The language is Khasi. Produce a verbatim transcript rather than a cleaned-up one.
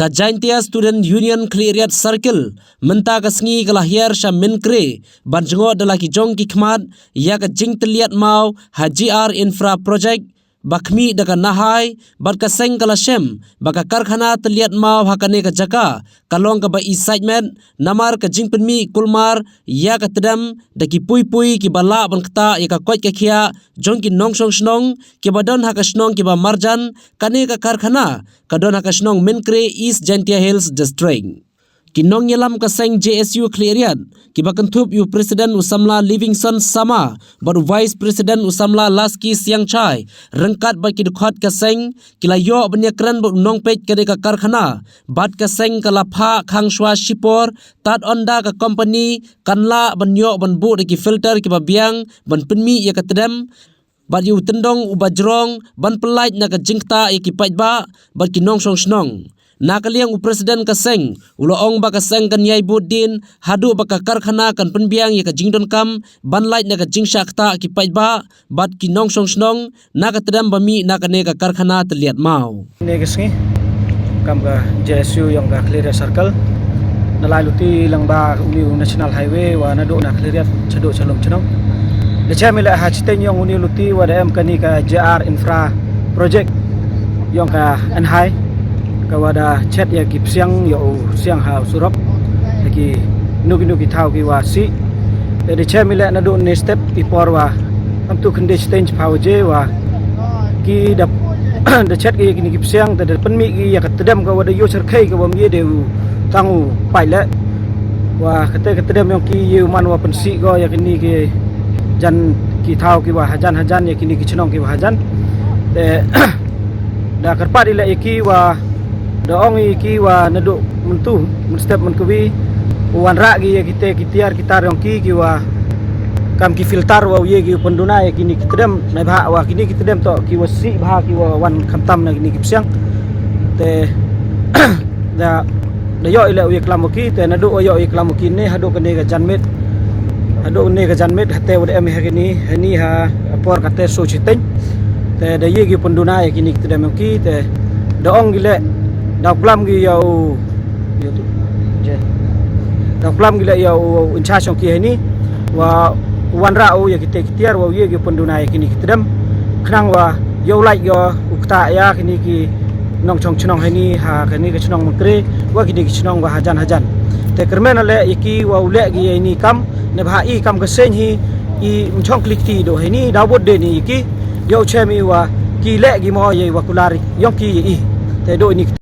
Ka Jaintia Student Union Khliehriat Circle mynta ka sngi ka la hiar sha Mynkre ban jngoh da la ki jong ki khmat ïa ka jingtylliat maw ha G R Infra Project ba khmih da ka Nahai, bad ka seng ka la shem ba ka karkhana tylliat maw ha kane ka jaka ka long kaba i sait met namar ka jingpynmih kulmar ïa ka tdem da ki pui pui kiba lah ban ktah ïa ka koit ka khiah jong ki nongshong shnong kiba don ha ka shnong kiba marjan. Kane ka karkhana ka don ha ka shnong Mynkre, East Jaintia Hills District. Ki nongïalam ka seng J S U Khliehriat kiba kynthup ïa u President u samla Livingstone Sama bad u Vice President u samla Laski Siangchai ryngkat bad ki dkhot ka seng ki la ïoh ban ïakren bad u nongpeit kane ka karkhana, bad ka seng ka la phah khang shuwa shipor tad ynda ka company kan lah ban ïoh ban buh da ki filter kiba biang ban pynmih ïa ka tdem bad ïa u tyndong uba jrong ban pyllait na ka jingktah ïa ki paidbah bad ki nongshong shnong. Na ka liang u President ka seng u la ong ba ka seng kan ïai bud dien haduh ba ka karkhana kan pynbiang ïa ka jingdonkam ban lait na ka jingshah ktah ki paidbah bad ki nongshong shnong na ka tdem ba mih na kane ka karkhana tylliat maw. Kane ka sngi kam ka J S U yong ka Khliehriat Circle, na lai luti lang ba uni u National Highway wa naduh na Khliehriat shaduh sha Lumshnong. Da chem i leh ha chiteng yong uni luti wa da em kani ka J R Infra Project yong ka Nahai, ka wa da chet ïa ki psiang ïa u siang ha u surok, ïa ki nuki nuki thaw ki wa si. Da chem i leh naduh ni step i por wa am tu khynde chiteng chiphaw je wa ki da da chet ki kini ki psiang da pynmih ki ïa ka tdem ka wa da ïoh syrkhei ka wa mie de u tang u pai leh. Wa kate ka tdem yong ki ïa u man wa pynsih ko ïa kini ki jan ki thaw ki wa hajan hajan ïa kini ki chnong ki wa hajan. Te da kyrpad i leh ïa ki wa da ong ïa ki wa naduh myntu mynstep mynkawi u wanrah ki ïa kite ki tiar ki tar yong ki ki wa kam ki filter wa u ïa ki u pynduna ïa kini ki tdem, na bha wa kini ki tdem to ki wa si bha ki wa wan khamtam na kini ki psiang. Te da da ïoh i leh u ïa klam u ki, te naduh u ïoh i klam u ki ne haduh kane ka janmiet, haduh kane ka janmiet hate wa da em ha kini hani ha por kate so chiteng. Te da ïa ki pynduna ïa kini ki tdem yong ki, te da ong ki leh da klam ki ïa u da klam ki leh ïa u in charge yong ki hani wa wanrah u ïa kite ki tiar wa u ïa ki pynduna ïa kini ki tdem khnang wa ïa u lait ïa u ktah ïa kini ki nongshong chnong hani ha kini ki chnong Mynkre wa kini ki chnong wa hajan hajan. Te kyrmen leh ïa ki wa u leh ki ïa ini kam ne bha i kam ka seng hi i mchong klik ti do hani da bud de ni ïa ki ïa u chem i wa ki leh ki mo ïa wa kular yong ki ïa i. Te do ini